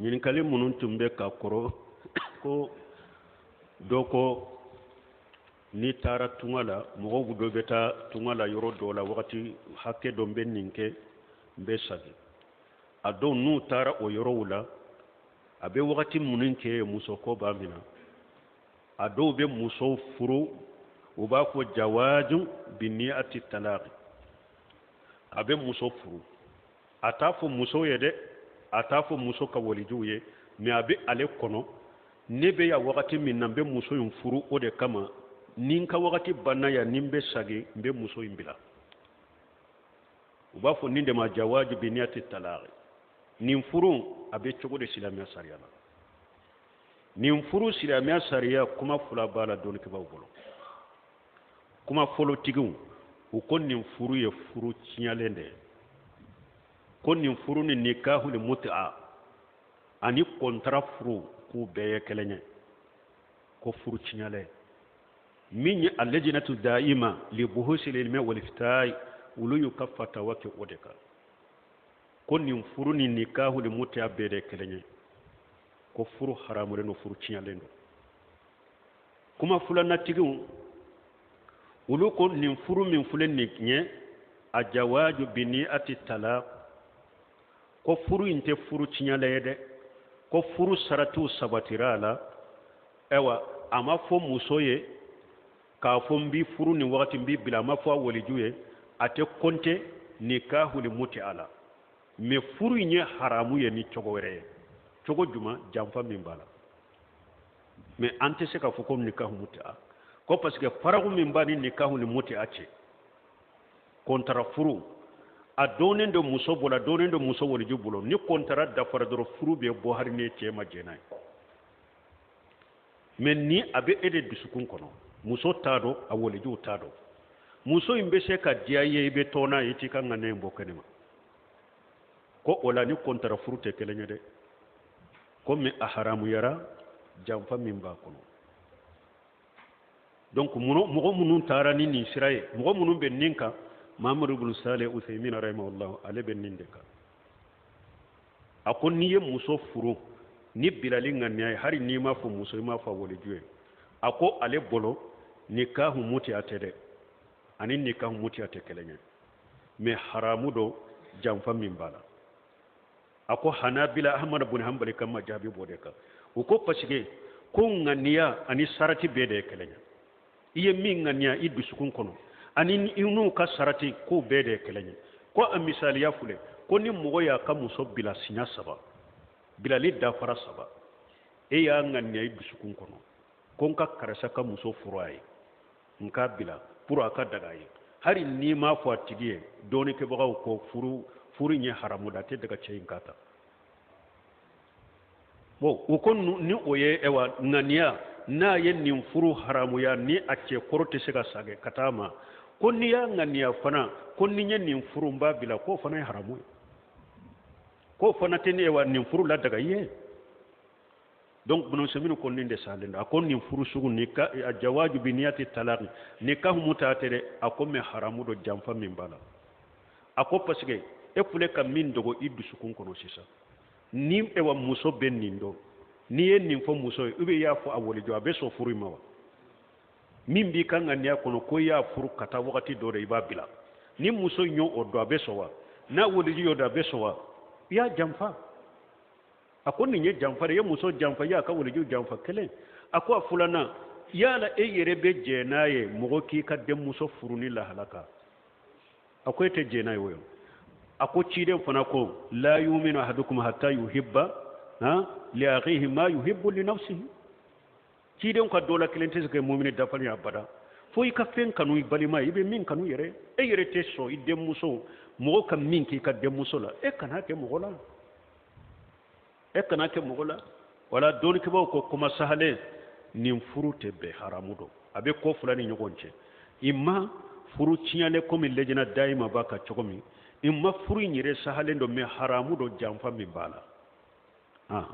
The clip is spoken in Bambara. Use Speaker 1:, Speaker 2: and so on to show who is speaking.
Speaker 1: Ɲininkali minnu tun bɛ ka kɔrɔ ko dɔ ko n'i taara tunga la, mɔgɔw dɔ bɛ taa tunga la yɔrɔ dɔ la wagati hakɛ dɔ, n bɛ nin kɛ, n bɛ sagin. A dɔw n'u taara o yɔrɔw la, a bɛ wagati minnu kɛ, muso ko b'a minɛ. A dɔw bɛ musow furu, u b'a fɔ jawaju bi niyati talaqi. A bɛ muso furu, a t'a fɔ muso ye dɛ, a t'a fɔ muso ka walijuw ye, mais a bɛ ale kɔnɔ, ne bɛ yan wagati min na, n bɛ muso in furu o de kama. Ni n ka wagati banna yan, ni n bɛ sagin, n bɛ muso in bila. U b'a fɔ nin de ma jawaju bi niyati talaqi. Nin furu a bɛ cogo di silamɛya sariya la? Nin furu, silamɛya sariya kuma fila b'a la dɔnnikɛbaaw bolo. Kuma fɔlɔtigiw, u ko nin furu ye furu tiɲɛlen de ye, ko nin furu ni nikahul mut'a ani kɔntara furu, k'u bɛɛ ye kelen ye, ko furu tiɲɛlen. Min ye alajinatu da'ima li buhusil ilmi wal iftai, olu y'u ka fatawa kɛ o de kan, ko nin furu ni nikahul mut'a bɛɛ de ye kelen ye, ko furu haramulen don, furu tiɲɛlen don. Kuma filanatigiw, olu ko nin furu min filɛ nin ye, a jawaju bi niyati talaq, ko furu in tɛ furu tiɲɛlen ye dɛ, ko furu saratiw sabatira a la. Ayiwa, a ma fɔ muso ye k'a fɔ n b'i furu nin wagati, n b'i bila, a ma fɔ a waliju ye, a tɛ kɔnte nikahul mut'a la, mais furu in ye haramu ye ni cogo wɛrɛ ye. Cogo jumɛn? Janfa min b'a la. Mais an tɛ se k'a fɔ ko nikahu mut'a, ko parce que faraku min b'a ni nikahu ni mut'a cɛ, kɔntara furu, a dɔnnen don muso bolo, a dɔnnen don muso waliju bolo. Ni kɔntara dafara dɔrɔn, furu bɛ bɔ, hali ni cɛ ma jɛn n'a ye. Mais ni a bɛ e de dusukun kɔnɔ, muso t'a dɔn, a walijuw t'a dɔn, muso in bɛ se ka diya i ye, i bɛ tɔn n'a ye, i t'i ka ŋaniya in bɔ kɛnɛ ma, ko o la ni kɔntara furu tɛ kelen ye dɛ, komi a haramuyara janfa min b'a kɔnɔ. Donc mɔgɔ minnu taara ni nin sira ye, mɔgɔ minnu bɛ nin kan, Mahamadu ibn Salih Usaymin rahimahullah, ale bɛ nin de kan. A ko n'i ye muso furu ni bilali ŋaniya ye, hali n'i m'a fɔ muso, i m'a fɔ a waliju ye, a ko ale bolo nikahu mutiya tɛ dɛ, ani nikahu mutiya tɛ kelen ye, mais haramu don janfa min b'a la. A ko Hanabila, Ahmad bun Hanbali ka majabi b'o de kan. U ko parce que ko ŋaniya ani sarati bɛɛ de ye kelen ye. I ye min ŋaniya i dusukun kɔnɔ ani i n'u ka sarati, k'o bɛɛ de ye kelen ye. Ko a misaliya filɛ, ko ni mɔgɔ y'a ka muso bila siɲɛ saba, bilali dafara saba, e y'a ŋaniya i dusukun kɔnɔ ko n ka karisa ka muso furu a ye, n k'a bila pour a ka daga ye, hali n'i m'a fɔ a tigi ye, dɔɔnikɛbagaw ko furu in ye haramu da, a tɛ daga cɛ in ka ta. Bon, u ko ni o ye, ayiwa, ŋaniya n'a ye nin furu haramuya, ni a cɛ kɔrɔ tɛ se ka sagɛ ka taa ma, ko n'i y'a ŋaniya fana ko ni n ye nin furu, n b'a bila, k'o fana ye haramu ye, k'o fana tɛ ni, ayiwa, nin furu ladaga i ye. Donc Ibn Usaymin ko nin de salen don. A ko nin furu sugu ni ka a jawaju bi niyati talaqi, nikahu muta tɛ dɛ. A ko mais haramu don janfa min b'a la. A ko parce que e filɛ ka min dogo i dusukun kɔnɔ sisan, ni ewa muso bɛ nin dɔn, n'i ye nin fɔ muso ye, ou bien i y'a fɔ a walijɔ, a bɛ sɔn furu in ma wa? Min b'i ka ŋaniya kɔnɔ ko i y'a furu ka taa wagati dɔ de, i b'a bila, ni muso in y'o dɔn, a bɛ sɔn wa? N'a waliju y'o dɔn, a bɛ sɔn wa? I y'a janfa. A ko nin ye janfa de ye, i ye muso janfa, i y'a ka waliju janfa kelen. A ko a filanan, yala e yɛrɛ bɛ jɛn n'a ye mɔgɔ k'i ka denmuso furu ni lahala kan? A ko e tɛ jɛn n'a ye o ye. A ko ciden fana ko la yuminu ahadukum hatta yuhibba ha li akhihi ma yuhibbu li nafsihi. Ciden ka dɔ la kelen tɛ se ka mumini dafalen ye abada fo i ka fɛn kanu i balima ye, i bɛ min kanu yɛrɛ. E yɛrɛ tɛ sɔn i denmuso mɔgɔ ka min k'i ka denmuso la, e kana kɛ mɔgɔ la, e kana kɛ mɔgɔ la. Wala dɔnnikɛbaaw ko kuma sahalen, nin furu tɛ bɛn, haramu don. A bɛ ko fila ni ɲɔgɔn cɛ, i ma furu tiɲɛlen komi lejina dayima b'a kan cogo min, i ma furu in yɛrɛ sahalen don, mais haramu don janfa min b'a la.